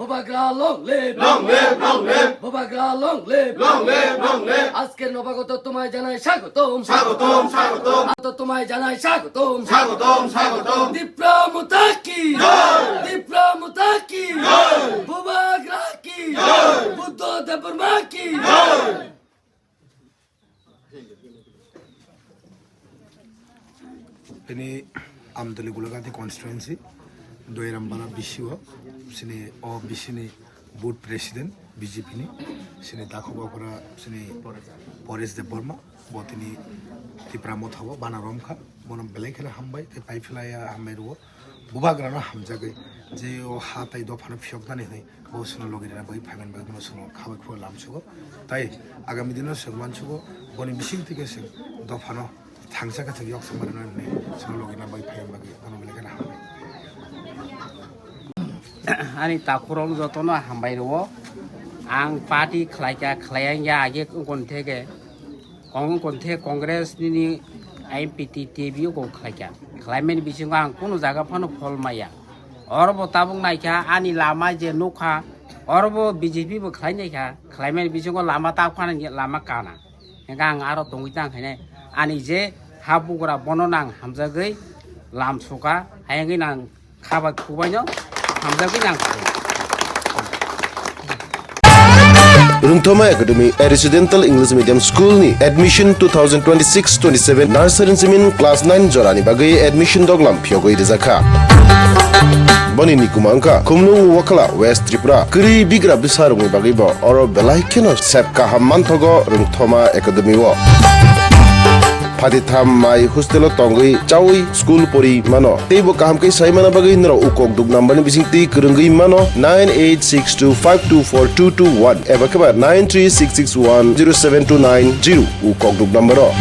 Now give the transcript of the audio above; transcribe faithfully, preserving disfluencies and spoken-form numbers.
Bubagra long live! Long live, long live! Bubagra long live! Long live, long live! আজকের নবাগত তোমায় জানাই স্বাগতম। স্বাগতম, স্বাগতম। তো তোমায় জানাই স্বাগতম। স্বাগতম, স্বাগতম। তিপ্রা মুতা কি? জয়! তিপ্রা মুতা কি? জয়! বুবাগ্রা কি? জয়! বুদ্ধ দেববর্মা কি? জয়! Ini Amtali Gulagati constituency, Doiram Bala B C O, sini o B C ni board president B J P ni, sini Dakho Bapura, sini Paresh Debbarma, bo tini Tipra Motha o bana romkha, bono belai kheno hambai, tei pai phlaiya hambai rwo. Bubagrano hamjagwi je o ha tai dophano phiyoknani hwnwi bo chwngno logi rwna bagwi phaiman bagwi bono chwngno kha bai khoro lamsugo. Tai agami dino chwng mansugo boni bising twi khe chwng dophano thangsa khe chwng yok chwng manna hwnwi chwngno logi rwna bagwi phaiman bagwi bono belai kheno hambai. Ani takhurok jotono hambai rwo. Ang party khlaikha, khlaiya wngya age wngkon theke. Kong-, wngkon the Congress nini M P T T V o kok khlaikha. Khlaimani bisingo ang kunu jaga phano phol maya. Oro bo tabuk naikha ani lama je nukha, oro bo B J P bo khlai naikha. Khlaimani bisingo lama ta phano lama kana. Hingkhe ang aro tongwi tang khainai. Ani je ha bugra bono nang hamjagwi lam suka, hayangwi nang Kha bai, khubaino hamjagwi nang kha. Rwngthoma Academy, a residential English medium school ni admission two thousand twenty-six twenty-seven nursery simin class nine jorani bagwi admission doglam phiyogwi rijak kha. Boni nikuma wngkha Khumlung Wakhala, West Tripura. Kwrwi bigra bwsarokni bagwi bo oro belai kheno sep kaham manthogo Rwngthoma Academy o. Phatitham mai hostel o tongwi chawi school pori mano. Teibo kaham khe sai mana bagwi norok ukok duk number ni bising twi kwrwngwi mano nine eight six two five two four two two one eba khe ba nine three six six one zero seven two nine zero ukok duk number o.